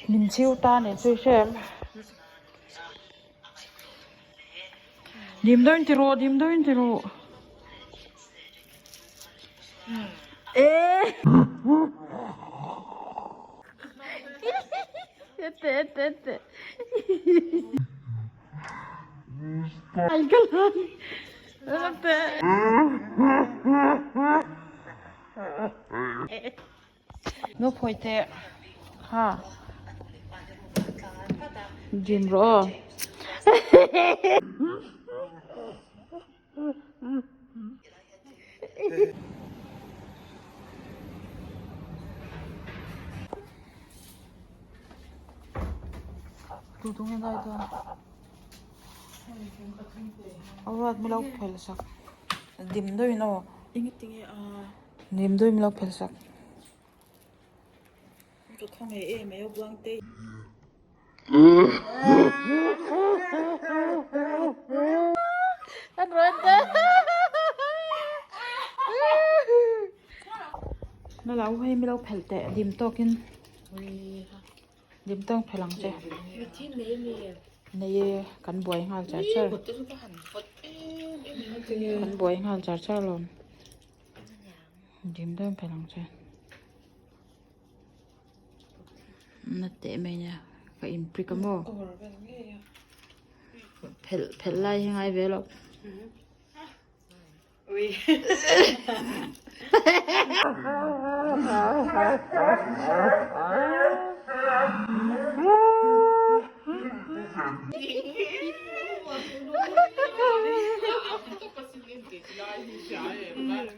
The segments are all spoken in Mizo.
Min chiu ta nih chu i hre em? Dim deuhin ti rawh dim deuhin ti rawh. Nu phawi teh ha dim rawh aw. Tu tu nge dai dawn a ruat mi lo phel sak dim deuhin aw dim deuhin mi lo phel sak. Na lo hei mi lo phelh teh dim tawkin dim tawk phelh ang che nei e kan buai nghal char char kan buai nghal char char alawm dim deuhin phelh ang che. Na teh mai nia ka in prick a maw phelh phelh lai hi ngai ve lo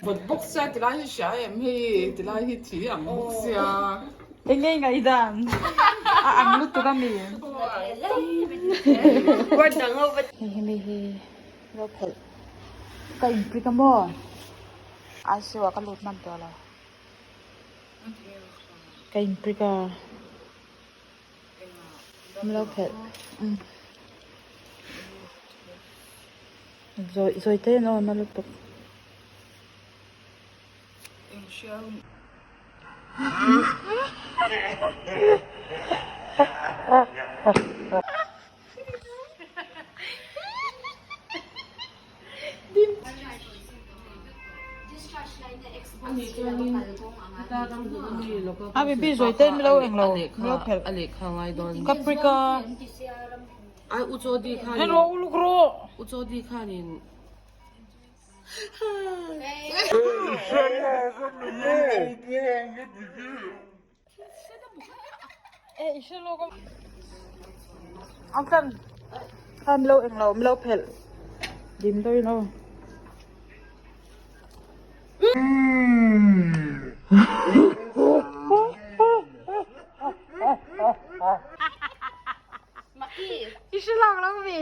Vawt bawk sia tilai hi hria em hei tilai hi thi ang bawk sia. Eng nge ngaihdan a ang lutuk a mi. Hei hi mi hi lo phelh ka in prick a maw ICU ah ka lut hman tawh lo ka in prick a mi lo phelh Zawi zawi te in aw na lutuk. A bibi zawi te in lo englo lo phelh Caprica. Ai u Chawdi khanin. Hello uluk rawh. U Chawdi khanin. Ang kan kan lo eng lo lo phelh dim deuhin aw. I hre lak lo mi.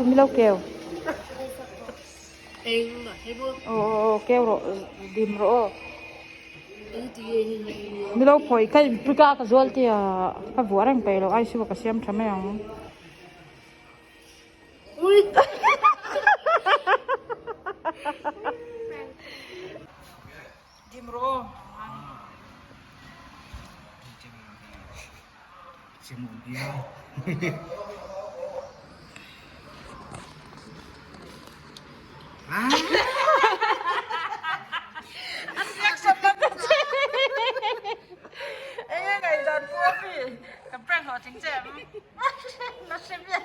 Mi lo keu. Aw aw keu rawh dim rawh aw. Mi lo phawi ka in prick a ka zual tia ka vuah reng peih lo ICU ah ka siam tha mai ang. Dim rawh aw. hlawhtling che em? La hre miah.